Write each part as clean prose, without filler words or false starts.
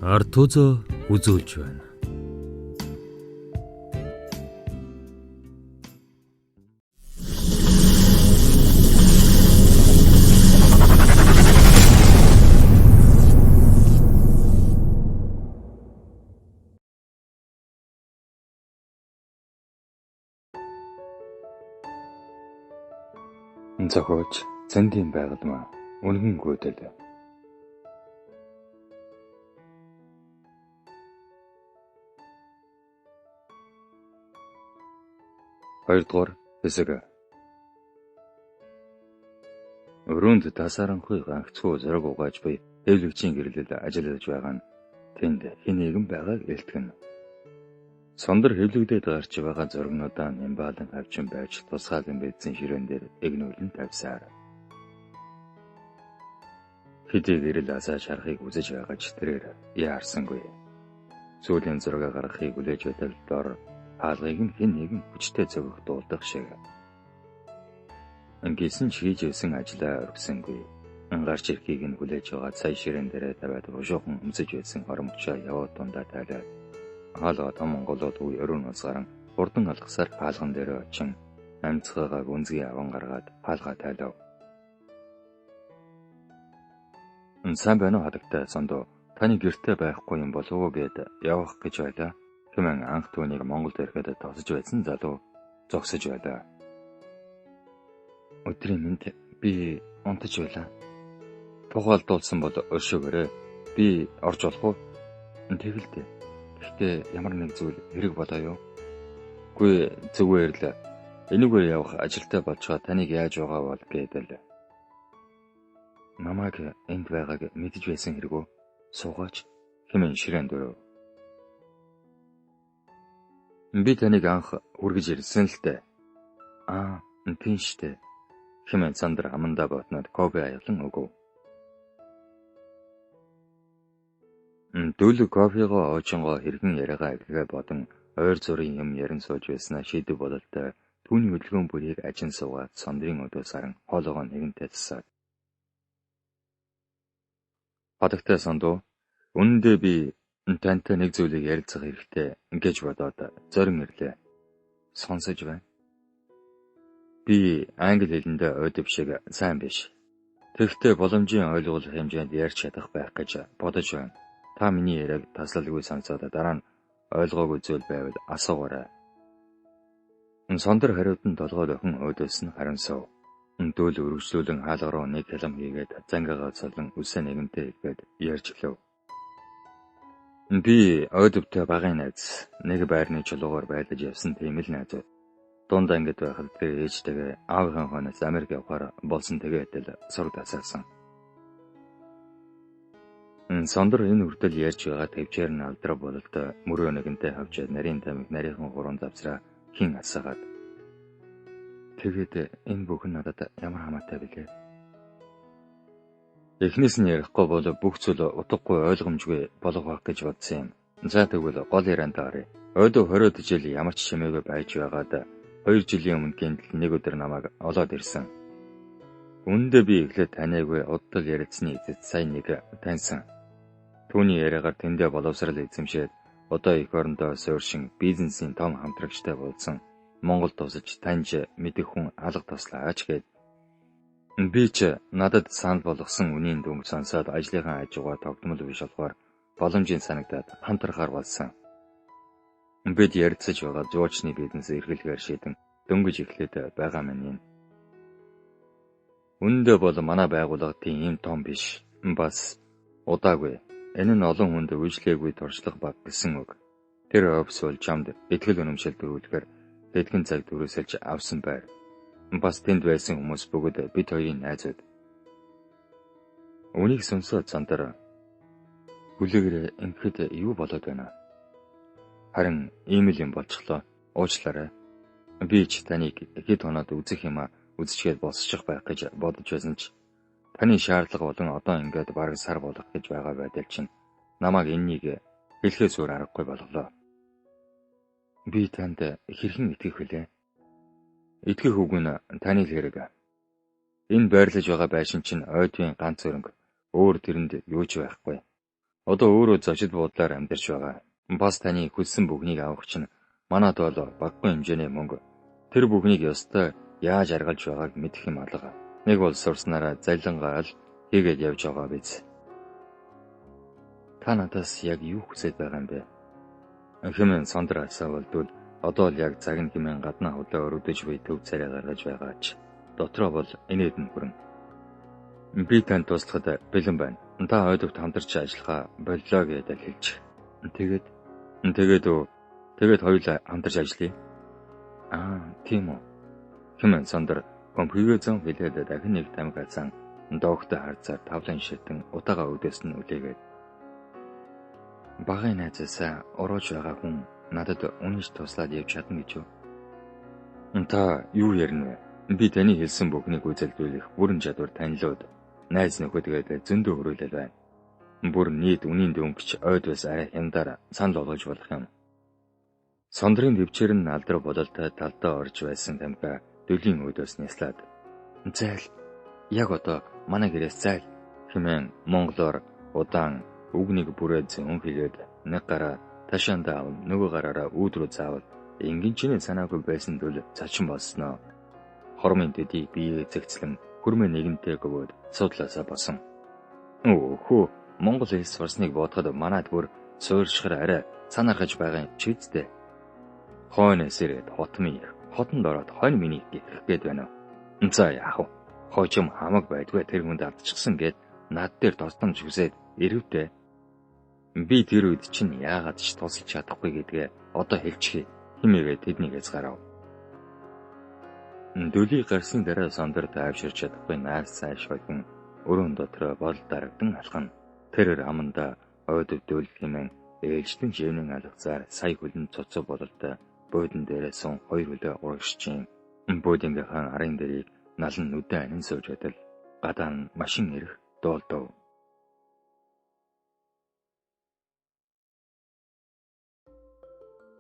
Артузо үзүүлж байна. Зохиолч Цэндийн байгалмаа үнэн гүйдэл. Хоёрдугаар хэсэг. Өрөөнд тасааранхуй гагцхүү зураг угааж буй хэвлэгчийн гэрлэл ажиллаж байгаа нь тэнд хэн нэгэн байгааг илтгэнэ. Сондөр хэвлэгдээд гарч байгаа зургнуудаа нямбаалан хавчин байж тусгаалan бидсэн ширээн дээр эгнүүлэн тавьсаар. Хэдий гэрэл асааж харахыг үзэж байгаа ч тэрээр яарсангүй. Сүүлийн зураг гаргахыг хүлээж байтал дор хаалгыг нь хэн нэгэн хүчтэй зөгөх дуулдах шиг. Ингэсэн ч хийж ирсэн ажлаа орхисонгүй. Гарч ирэхийг нь хүлээж байгаа цай ширээн дээрээ тавиад бушуухан өмсөж байсан оромчоо яваад дундаа тайлаад хаалга том монголууд үе өрөөнөөс гаран хурдан алгасаар хаалган дээр очин амьцгаагааг үнзгий аван гаргаад хаалгаа тайлав. Сайн байна уу хадагтай сондоо, таны гэрте байхгүй юм болов уу гэд явах гэж байлаа. Хэмээн анх түүнийг Монголд ирэхэд тосож байсан залуу зогсож байлаа. Өдрийн мэнд, би унтаж байлаа. Тухайлдуулсан бол өршөөгөөрэй. Би орж болох уу? Тэгэлдэ. Гэхдээ ямар нэг зүйл хэрэг болоо юу? Үгүй, зүгээр л энэгээр явах ажилтай болчоо таныг яаж байгаа бол гэдэл. Намайг энд байгааг мэдэж байсан хэрэг үү? Суугаач хэмээн ширээн дөрөв. Би таныг анх хүргэж ирсэн л дээ. Аа, тийм штэ. Хэмээн Сандра амандаа ботнод кофе аялан өгөв. Дөл кофегоо оожингоо хэрхэн яриагаа эхлэхээ бодон ойр зургийн юм ярин сууж байснаа шийдэв бололтой түүний хөдөлгөөн бүрийг ажин суугаад Сандрын өдөөс харан хоолойгоо нэгэнтээ засаад. Хадагтай Сандуу, үнэндээ би тантай нэг зүйлийг ярилцах хэрэгтэй гэж бодоод зорин ирлээ. Сонсож байна. Би англи хэлэндээ ойдов шиг сайн биш. Тэгэхдээ боломжийн ойлгуулах хэмжээнд ярьж чадах байх гэж бодож байна. Та миний яриаг таслалгүй сонсоод дараа нь ойлгоогүй зүйл байвал асуугаарай. Сондөр хариуд нь толгой дохин өөдөөс нь харан суув. Дөл өргөжлүүлэн хаалга руу нэг хялам хийгээд зангагаа цолон үсээ нэгэнтээ илгээд ярьж эхлэв. Би ойдовтой багын найз, нэг байрны чулуугаар байлаж явсан тийм л найзууд. Дунд ангид байхад тэр ээжтэйгээ аавынхаа хойноос Америк явахаар болсон тэгээд л сураг тасаасан. Сондор энэ хүртэл ярьж байгаа төвчээр нь алдраа бололтой мөрөө нэгэнтээ хавж нарийн тамиг нарийнхан гурван завсраа хин асаагаад. Тэгээд энэ бүхэн надад ямар хамаатай билээ? Эхнээс нь ярихгүй бол бүх зүйл утгагүй ойлгомжгүй болох байх гэж бодсон юм. За тэгвэл гол ярианд оръё. Ойдоо 20 жил ямар ч чимээгүй байж байгаад 2 жилийн өмнө гинтл нэг өдөр намайг олоод ирсэн. Үүндээ би эхлээд таниагүй удтал ярилцсны эцэст сая нэг таньсан. Түүний яриагаар тэндээ боловсрал эзэмшээд одоо эх орондоо сууршин бизнесийн том хамтрагчтай болсон. Монгол тусаж таньж мэдэх хүн алга туслаач гэд. Би ч надад санал болгосон үнийн дүнг сонсоод ажлынхаа аж ахуйгаа тогтмол биш болохоор боломжийн санагдаад хамтрахаар болсон. Бид ярилцаж байгаа жуулчны бизнес эрхлэхээр шийдэн дөнгөж эхлээд байгаа мэн юм. Үнэндээ бол манай байгууллага тийм юм том биш. Бас удаагүй. Энэ нь олон хүнд үйлчлээгүй туршлага баг гэсэн үг. Тэр офис бол чамд итгэл үнэмшил төрүүлэхээр хэдхэн цаг төрөөсөлж авсан байр. Бас тэнд байсан хүмүүс бүгд бид хоёрын найзууд. Үнийг сонсоод Сандар хүлээгээрээ ингэхэд юу болоод байна? Харин ийм л юм болчихлоо. Уучлаарай. Би ч таныг хэд хоноод үзэх юм а үзчихээд босчих байх гэж бодож байсан ч таны шаардлага болон одоо ингээд бараг сар болох гэж байгаа байдал чинь намайг энэнийг хэлэхээс өөр аргагүй болголоо. Би танд хэрхэн итгэх вүлээ? Итгэх үг нь таны л хэрэг. Энэ байрлаж байгаа байшин чинь ойдын ганц өрөнгө. Өөр тэрэнд юу ч байхгүй. Одоо өөрөө зочид буудлаар амьдарч байгаа. Бас таны хүссэн бүхнийг авах чинь манад бол багагүй хэмжээний мөнгө. Тэр бүхнийг ёстой яаж аргалж байгааг мэдэх юм алга. Нэг бол сурснараа залингаа л хийгээд явж байгаа биз. Та надаас яг юу хүсэж байгаа юм бэ? Хэмээн Сондөр асуувал Дүл одоо л яг цаг нь хэмээн гаднаа хөдлөө өрөвдөж буй төв царай гаргаж байгаач. Дотроо бол инээд нь хүрэн. Би танд туслахад бэлэн байна. Та ойдогт хамтарч ажиллахаа боллоо гэдээ хэлж. Тэгээд тэгээд хоёулаа хамтарч ажиллая. Аа, тийм үү. Хэмээн Сондөр хөнхийгөө зам хэлээд дахин нэг тамхи хацаан доогтой харцаар тавлан ширтэн утаагаа өдөөс нь үлээгээд. Багын найзаасаа урууж байгаа хүн надад үнэж туслаад явж чадна гэж юу? Та юу ярина вэ? Би таны хэлсэн бүхнийг гүйцэлдүүлэх бүрэн чадвар танилуд найз нөхөдгээд зөндөө хөрөөлөл байна. Бүр нийт үнийн дүнгч ойд бас арай хямдаар санал болгож болох юм. Сондрын төвчээр нь алдар бодолтой талдаа орж байсан тамхи Дүлийн өөдөөс няслаад "Зайл, яг одоо манай гэрээс зайл" хэмээн монголоор удаан үгнийг бүрээ зүүн хэлээд нэг гараа ташаандаа авна, нөгөө гараараа үүд рүү заавал ингэн чиний санаагүй байсан Дүл зочин болсноо. Хормын төдий биеэ зэгцлэн хөрмөө нэгэнтэй гөвөөд суудлаасаа босон. Өөхөө, Монгол хэл сурсныг бодоход манад бүр суурьшихар арай санаархаж байгаа юм чи үсттэй. Хойноос ирээд хотмын их, хотонд ороод хонь миний гэх гээд байна. За яах вэ? Хожим хамаг байдгүй тэр хүнд алдчихсан гэд над дээр тусламж хүсээд ирэвдэ. Би тэр үед чинь яагаад ч тусалж чадахгүй гэдгээ одоо хэлчихье хэмээгээ тэднийг хязгаарав. Дүлий гарсны дараа Сондөр тайвширч чадахгүй наас цааш холбон өрөөнд дотроо бодол дарагдан алхана. Тэрээр амандаа ойдов Дүл хэмээн ээлжлэн живнэн алгацаар сая хөлн цоцоо бололтой буудан дээрээ сун хоёр хөлөө урагшжээ. Буудангийнхаа арын дэрийг налан нүдэн анин сууж байтал гадаа нь машин ирэх дуулдав.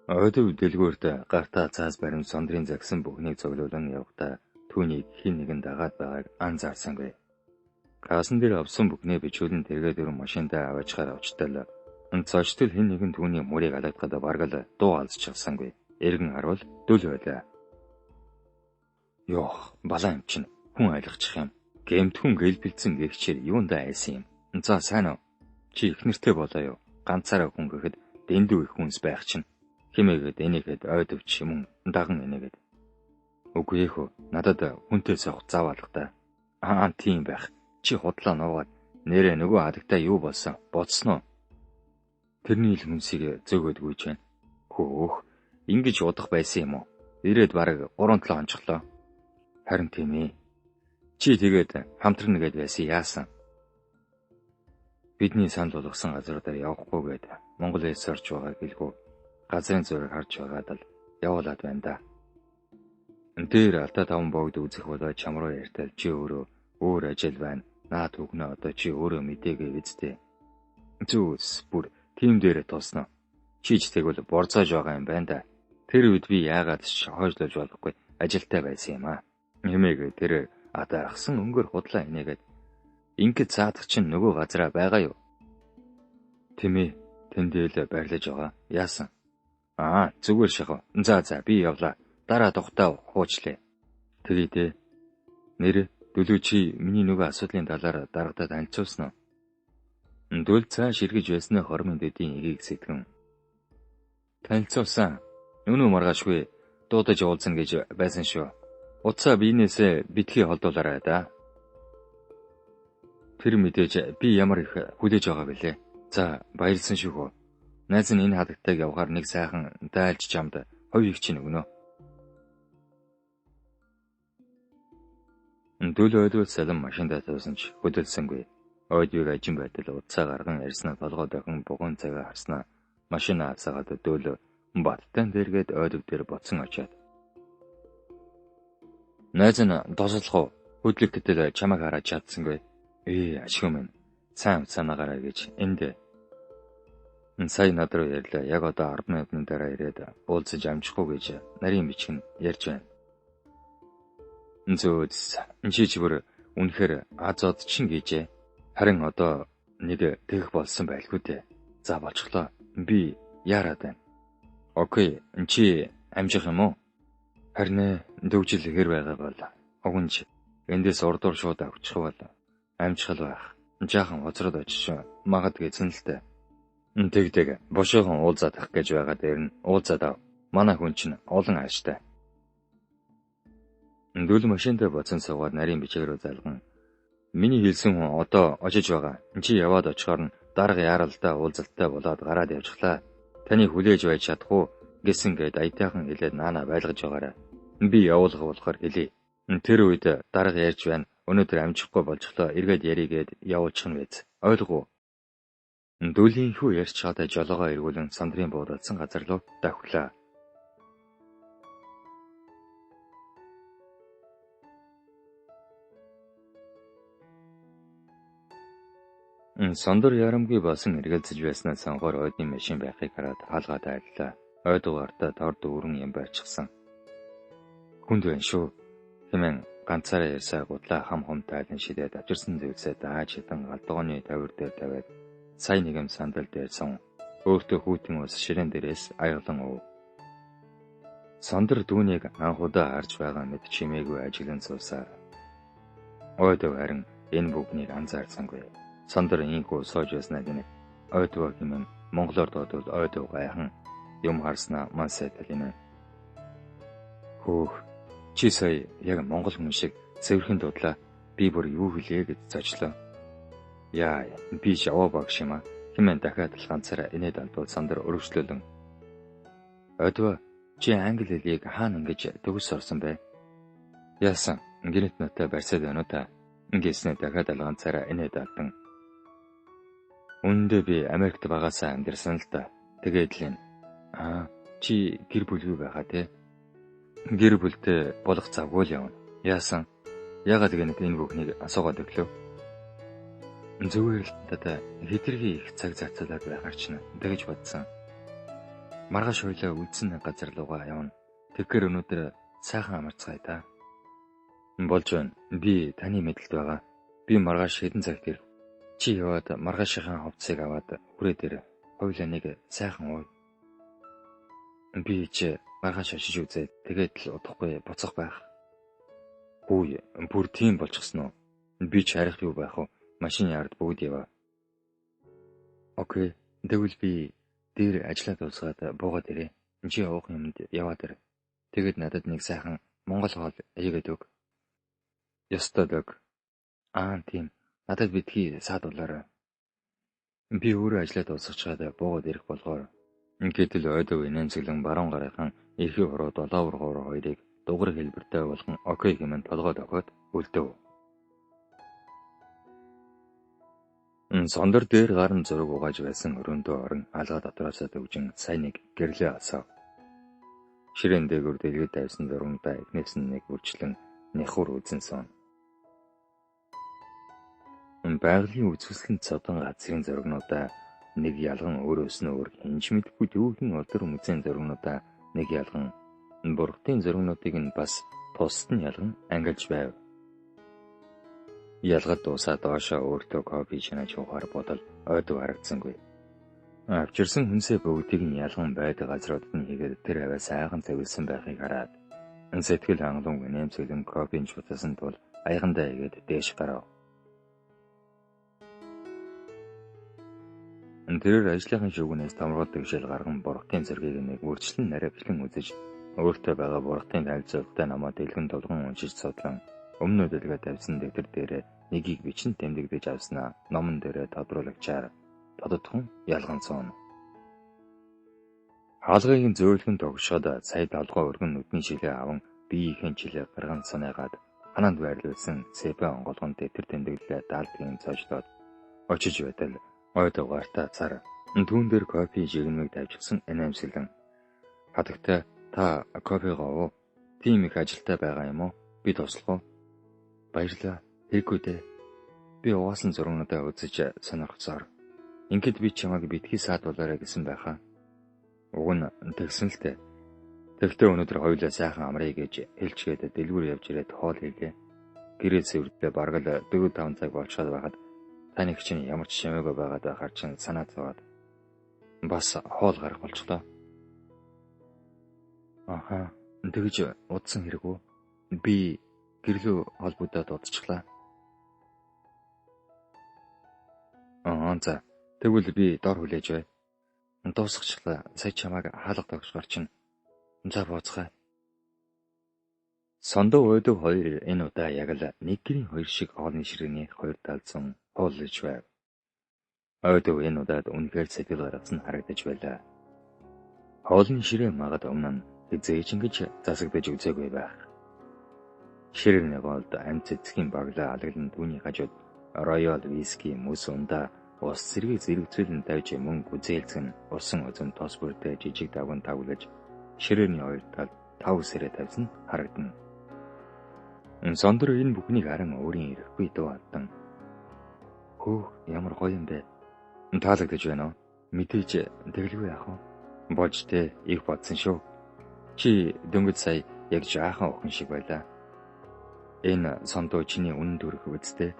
Ойдов дэлгүүрт гартаа цаас барин Сондрын загсан бүхнийг цуглуулан явахдаа түүнийг хэн нэгэн дагаад байгааг анзаарсангүй. Кассан дээр авсан бүхнээ бичүүлэн тэргээ дөрвөн машиндаа аваачгаар очтол. Цочтол хэн нэгэн түүний мөрийг алагдахад бараг л дуу алдчихсангүй. Эргэн харвал Дүл байлаа. Йох, балаа юм чинь хүн айлгачих юм. Гэмтхэн гэлбэлцэн гэгчээр юундаа айсан юм. За сайн уу? Чи их нэртэй болоо юу? Ганцаараа хүн гэхэд дэндүү их хүнс байх чинь. Химээгээд энийгээд ойдовч юм даган энийгээд. Үгүй ээ хөө, надад хүнтэй суух зав алга та. Аа, тийм байх. Чи худлаа нуугаад нэрээ нөгөө хадагтай юу болсон? Бодсон уу? Тэрний ил хүнсийг зөөгөөд гүйж байна. Хөөх, ингэж удах байсан юм уу? Ирээд бараг 3-7 хонцглоо. Харин тийм ээ. Чи тэгээд хамтрана гэд байсан яасан? Бидний санал болгосон газруудаар явахгүй гээд Монгол улс орж байгаа гэлгүй газрын зураг харж байгаад л явуулаад байна да. Дээр алдаа таван богд үзэх болоо чам руу ярьтал чи өөрөө өөр ажил байна. Наад үгнэ одоо чи өөрөө мэдээгээ үсттэй. Зүс бүр тим дээрээ тулснаа. Чи ч тэгвэл борцоож байгаа юм байна да. Тэр үед би яагаад ч хойшлуулж болохгүй ажилтай байсан юм аа. Хэмээгээ тэр атаархсан өнгөөр худлаа инээгээд ингээд заадах чинь нөгөө газараа байгаа юу? Тэмээ тэндэл байрлаж байгаа. Яасан? Аа, зүгээр шахав. За би явлаа. Дараа тухтаа хуучлаа. Тэгээ дээ. Нэр Дүлүү чи миний нөгөө асуудлын талаар даргадаа танилцуулсан уу? Дүл цааш эргэж байснаа хормын дэдийн эгийг сэтгэн. Танилцуулсан. Өнөө маргаашгүй дуудаж уулзна гэж байсан шүү. Утсаа биенээсээ битгий холдуулаарай да. Тэр мэдээж би ямар их хүлээж байгаа бэлээ. За баярлсан шүү хөө. Найз нь энэ хадагтайг явахаар нэг сайхан дайлж чамд хувийг чинь өгнө. Дүл ойдвол салан машиндаа суусан ч хөдөлсөнгүй. Ойдвыг ажин байтал утсаа гарган ярьснаа толгой дохин бугуун цагаа харснаа машина асаагаад Дүл баттан дэргээд ойдов дээр боцсон очоод. Найз нь тослох уу? Хөдлөх гэтэл чамайг хараад чадсангүй. Ээ, ашгүй минь. Сайн санаагаарай гэж энд. Сая над руу ярьлаа. Яг одоо 10 минутын дараа ирээд уулзаж амжихгүй гэж нарийн бичиг нь ярьж байна. Зөөс чи ч бүр үнэхээр аз од чин гэжээ. Харин одоо Нэг тэгэх болсон байлгүй дээ. За болчихлоо. Би яарад байна. Окей, чи амжих юм уу? Харин дөвжил хэр байгаа бол уг нь ч эндээс урдуур шууд авчих бол амжих л байх. Жаахан хоцроод очиж магад гэсэн л дээ. Тэг бошоохон уулзаад ах гэж байгаа дээр нь уулзаад ав. Манай хүн чинь олон ааштай. Дүл машинтай боцсон суугаад нарийн бичиг рүү залган. Миний хэлсэн хүн одоо очиж байгаа. Чи яваад очихоор нь дарга яаралтай уулзалттай болоод гараад явчихлаа. Таны хүлээж байж чадахгүй гэсэн гээд аятайхан хэлээд наана байлгаж байгаарай. Би явуулах болохоор хэлье. Тэр үед дарга ярьж байна. Өнөөдөр амжихгүй болчихлоо. Эргээд ярий гээд явуулчих нь биз. Ойлгов уу? Дүлийн хүү ярьж чадаа жолоогоо эргүүлэн сандрын буудалсан газар руу давхлаа. Сондөр ярамгүй болсон эргэлзэж байснаа сонгоор ойдны машин байхыг хараад хаалгаад айллаа. Ойд угаартаа тор дүүрэн юм барьчихсан. Хүнд байна шүү. Хэмээн ганцаараа ярьсаа гутлаа хам хум тайлан шидээд авчирсан зүйлсээ дааж хитэн галдгооны тавир дээр тавиад сая нэгэн сандал дээр сун. Өөртөө хүүтэн ус ширээн дээрээс аяглан уув. Сондор дүүнийг анхудаа харж байгаа мэт чимээгүй ажиглан суусаар. Ойдов харин энэ бүгднийг анзаарсангүй. Сондор инхүү сууж байснаа гинэ. Ойдов хэмээн монголоор дуудвал ойдов гайхан юм харснаа мансай талина. Хөөх, чи сая яг монгол хүн шиг цэвэрхэн дуудлаа. Би бүр юу хэлье гэж зочлоо. Яа, би жаваа багш юм аа. Хэмээн дахиад л ганцаараа инээд алдвал Сондор өргөжлөлөн. Ойдов, чи англи хэлийг хаана ингэж төгс орсон бэ? Яасан, гинэт надтай барьсаад байна уу та? Ингэснээр дахиад л ганцаараа инээд алдан. Үүндээ би Америкт багасаа амьдарсан л да. Тэгээд л юм. Аа, чи гэр бүлгүй байгаа те? Гэр бүлтэй болох завгүй л явна. Яасан? Яагаад гэнэт энэ бүхнийг асуугаад өглөө? Зүгээр л надад хэтэрхий их цаг зарцуулаад байхаар чинь тэгж бодсон. Маргааш хоёлаа үлдсэн газар руугаа явна. Тэгэхээр өнөөдөр сайхан амарцгаая та. Болж байна. Би таны мэдэлд байгаа. Би маргааш хэдэн цагт ирэх? Чи яваад маргаашийнхаа хувцсыг аваад хүрээд ир. Хоёулаа нэг сайхан ууя. Би чи маргааш очиж үзээд тэгээд л удахгүй буцах байх. Хүү, бүр тийм болчихсон уу? Би ч харих юу байх вэ? Машин ярд бүгд яваа. Окей, тэгвэл би дээр ажиллаа дуусгаад буугаад ирээ. Чи уух юмд яваад ир. Тэгээд надад нэг сайхан монгол хоол хийгээд өг. Ёстой дог. Аа, тийм. Надад битгий саад болоорой. Би өөрөө ажиллаа дуусгачаад буугаад ирэх болгоор. Гэтэл ойдов инээмсэглэн баруун гарынхан эрхий хуруу долоовор хоор хоёрыг дугар хэлбэртэй болгон окей хэмээн толгой дохиод үлдэв. Сондор дээр гарan зураг угааж байсан өрөөндөө орон алга дотроосоо төгжин сайн нэг гэрлээ асаав. Ширээн дээгүүр дэлгэд тавьсан зургуудаа эхнээс нь нэг үрчлэн няхуур үзэн сууна. Байгалийн үзэсгэлэн цодон газрын зургуудаа нэг ялган өөрөөс нь өөр хинч мэдэхгүй дүүхэн олдор музейн зургуудаа нэг ялган бургатын зургуудыг нь бас тусад нь ялган ангилж байв. Ялгад дуусаа доошоо өөртөө кофе чанаж уухаар бодол ойдов харагдсангүй. Авчирсан хүнсээ бүгдийг нь ялган байдаг газруудад нь хийгээд тэр аваа сайхан цэвэрлсэн байхыг хараад сэтгэл хангалуун нэмсэглэн кофенд шутасан тул аягандаа игээд дээш гарав. Тэрээр ажлынхын шүгнээс томрол дэвшил гарган бургатын зэргийг нэг үрчлэн наривчлан үзэж өөртөө байгаа бургатын танилцуулттай намаа дэлгэн тулган уншиж судлан өмнө дэлгээ тавьсан дэвтэр дээрээ нэгийг бичин тэмдэглэж авснаа номон дээрээ тодруулагчаар тодотхон ялган цууна. Хаалгыг зөөлхөн тогшоод сая толгой өргөн нүдний шилээ аван биеийнхэн чилээ гарган сунаагаад ханаанд байрлуулсан цэпэ онгоолгон дэвтэр тэмдэглэлээ даалдгийн цоочлоод очиж байтал ойд угаартаа цар түүн дээр кофе жигнэмэг тавьчихсан инээмсэглэн хатагтай та кофегаа уу? Тийм их ажилтай байгаа юм уу? Би туслах уу? Баярлалаа. Хэрэггүй дээ. Би угаасан зургуудаа үзэж сонирхсоор. Ингээд би чамайг битгий саад болоорой гэсэн байхаа. Уг нь тэгсэн л дээ. Тэгтээ өнөөдөр хоёулаа сайхан амрая гэж хэлчгээд дэлгүүр явж ирээд хоол хийлээ. Гэрээ цэвэрлээ бараг л 4-5 цаг болчиход байхад Таны чинь ямар ч чимээгүй байгаад байхаар чинь санаа зовоод бас хоол гарах болчихлоо. Аха, тэгж удсан хэрэг үү? Би гэрлөө холбогдоод удчихлаа. Аа за, тэгвэл би дор хүлээж бай. Дуусгачлаа. Сая чамайг хаалга тогшгоор чинь. За бууцгаая. Сондоо Ойдов хоёр энэ удаа яг л нэг гэрийн хоёр шиг хоолны ширээний хоёр талд хооллож байв. Ойдов энэ удаад үнэхээр сэтгэл гаргасан харагдаж байлаа. Хоолны ширээ магад өмнө нь хэзээ ч ингэж засагдаж үзээгүй байх. Ширээний голд амт цэцгийн баглаа алаглан түүний хажууд роял виски, мөс ундаа, ус зэргийг зэрэгцүүлэн тавьж мөн гүзээлзгэн усан үзэн тос бүрдээ жижиг давган тавглаж ширээний хоёр талд тав сэрэ тавьсан харагдана. Сондор энэ бүхнийг харан өөрийн ирэхгүй дуу алдан. Хөөх, ямар гоё юм бэ? Таалагдаж байна уу? Мэдээж тэгэлгүй яах вэ? Болж тэ их бодсон шүү. Чи дөнгөж сая яг жаахан охин шиг байлаа. Энэ сондоо чиний үнэн төрөх үсттэй.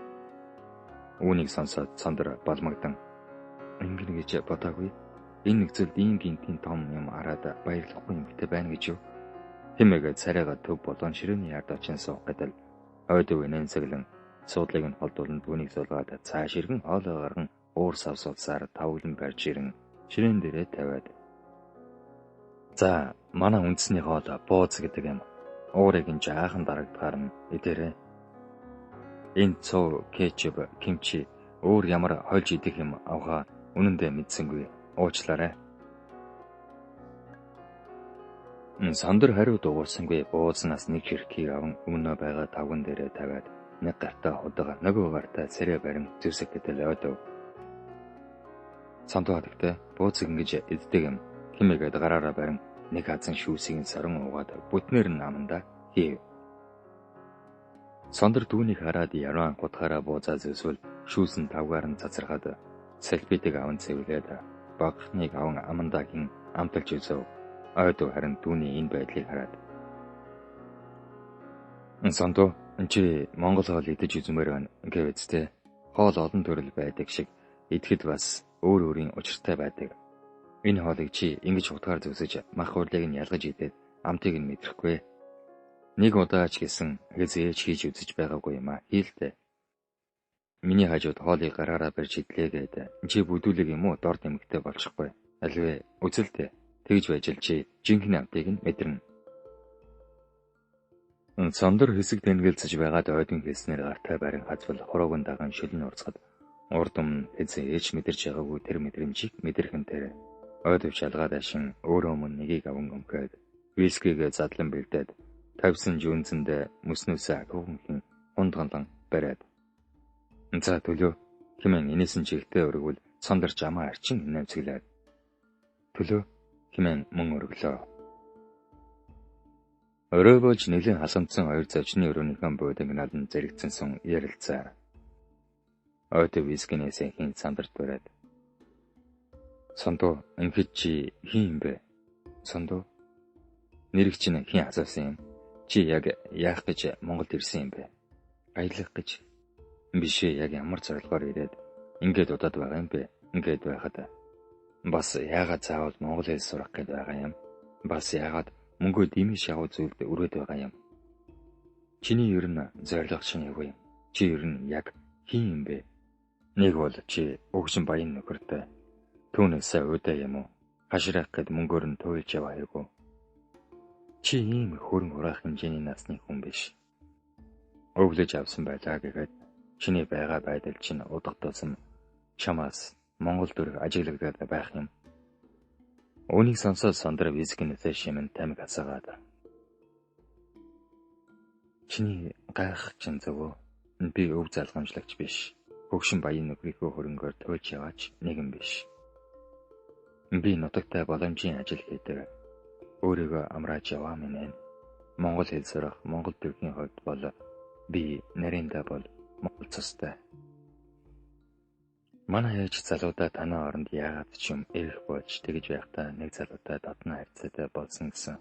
Үүнийг сонсоод Сондор балмагдан ингэнэ гэж бодоогүй. Энэ нөхцөлд ийм гинтийн том юм араад баярлахгүй юм битэ байна гэж юу? Хэмээгээ царайгаа төв болон ширээний ярд очин суух гэдэл ойдов нэнсэглэн суудлыг нь холдуулан түүнийг суулгаад цааш иргэн хоолой гарган уур сав суудсаар тавглан барьж ирэн ширээн дээрээ тавиад. За, манай үндэсний хоол бууз гэдэг юм. Уурыг нь жаахан дарагдахаар нь идээрэй. Энэ цов, кетчуп, кимчи өөр ямар хольж идэх юм авхаа үнэндээ мэдсэнгүй. Уучлаарай. Сондор хариу дуугарсангүй буузнаас нэг хэрхийг аван өмнөө байгаа тавган дээрээ тавиад нэг гартаа худаг, нөгөө гартаа сэрэ барин зэвсэг гэтэл ойдов. Сондоо хатагтай бууцыг ингэж иддэг юм. Химээгээд гараараа барин нэг хазан шүүсийг сорон уугаад бүтнээр нь амандаа хийв. Сондор түүнийг хараад яран гутгаараа буузаа зэвсвэл шүүсэн тавгаар нь цацархад салфитыг аван цэвлээд багхныг аван амандаа хин амталж үзэв. Ойдов харин түүний энэ байдлыг хараад Сондоо чи Монгол хоол идэж үзмээр байна гэвэцтэй. Хоол олон төрөл байдаг шиг идэхэд бас өөр өөрийн учиртай байдаг. Энэ хоолыг чи ингэж утгаар зөксөж мах хурлыг нь ялгаж идээд амтыг нь мэдрэхгүй. Нэг удаа ч гэсэн хэзээ ч хийж үзэж байгаагүй юм а хийлтэй. Миний хажууд хоолыг гараараа барьж идлээ гээд чи бүдүүлэг юм уу дор нэмэгтэй болчихгүй. Альвэ үзэлтэй. Тэгж байж л чи жинхэнэ амтыг нь мэдэрнэ. Сондор хэсэг тэнгэлцэж байгаад ойдон хэлснээр гартай барин хазвал хурууг нь даган шилэн урцгад урд өмнө хэзээ ч мэдэрч байгаагүй тэр мэдрэмжийг мэдэрхэн тэр ойдов шалгаад ашин өөрөө мөн нэгийг аван өмхөөд вискигээ задлан бэлдээд тавьсан жүүнзэндээ мөснөөсөө ахиухан хундганлан бариад. За төлөө хэмээн инээсэн чигтээ өргөвөл Сондор жамаа арчин нэмцгэлээд төлөө хэмээн мөн өргөлөө. Орой болж нэлээд халамцсан хоёр зочны өрөөнийхөө бууданг налан зэрэгцэн сун ярилцаа. Ойдов вискинээс хин сандарт бариад. Сондоо ингэхэд чи хин юм бэ? Сондоо нэрийг чинь хин асуусан юм? Чи яг яах гэж Монголд ирсэн юм бэ? Аялах гэж? Биш ээ, яг ямар зорилгоор ирээд ингээд удаад байгаа юм бэ? Ингээд байхад бас яагаад заавал монгол хэл сурах гээд байгаа юм? Бас яагаад мөнгөө дэмий шавуу зүйлд өрөөд байгаа юм? Чиний ер нь зорилго чинь юу юм? Чи ер нь яг хин юм бэ? Нэг бол чи өгшин баян нөхөртэй. Түүнээсээ уйдаа юм уу? Хашрах гэд мөнгөөр нь туйлж яваа хэрэгүү. Чи ийм хөрөн хураах хэмжээний насны хүн биш. Өвлөж авсан байлаа гэхэд чиний байгаа байдал чинь удах тусам чамаас Монгол дүрх ажиглагдаад байх юм. Үүнийг сонсоод Сондор вискинээсээ шимэн тамхи асаагаад. Чиний гайх чинь зөв үү? Би өв залгамжлагч биш. Хөгшин баян нөхрийнхөө хөрөнгөөр туйлж яваач нэгэн биш. Би нутагтай боломжийн ажил хийдэг. Өөрийгөө амрааж яваа минь. Монгол хэл сурах, Монгол төрхийн хувьд бол би нарийнда бол Монгол цустай. Манай ээж залуудаа танай оронд яагаад ч юм ирэх болж тэгж байхдаа нэг залуутай дотно харьцаатай болсон гэсэн.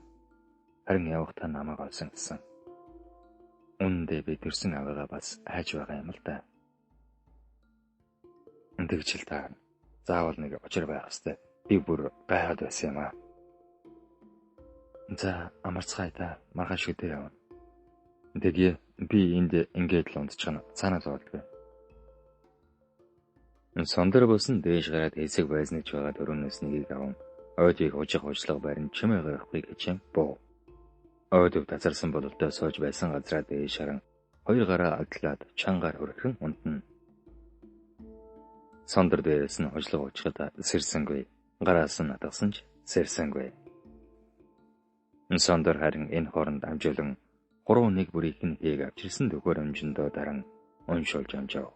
Харин явахдаа намайг олсон гэсэн. Үнэндээ би төрсэн аваагаа бас хайж байгаа юм л да. Тэгж л таарна. Заавал нэг учир байх ёстой. Би бүр гайхаад байсан юм аа. За, амарцгаая та. Маргааш өдөр явна. Тэгье, би энд ингээд л унтчихна. Цаанаа зоолдгүй. Сондөр босон дээш гараад хэсэг байзнаж байгаа дөрөвнөөс нэгийг аван ойдыг хужих хужлага барин чимээ гарахгүй гэж буу. Ойд тазарсан бололтой сууж байсан газраа дээш харан хоёр гараа алдлаад чангаар хөрхөн унтна. Сондор дээрээс нь хужлага уучхад сэрсэнгүй. Гараас нь атгасан ч сэрсэнгүй. Сондор харин энэ хооронд амжуулан 3-1 бүрийнх нь хийг авчирсан төхөөрөмжөндөө даран уншуулж амжав.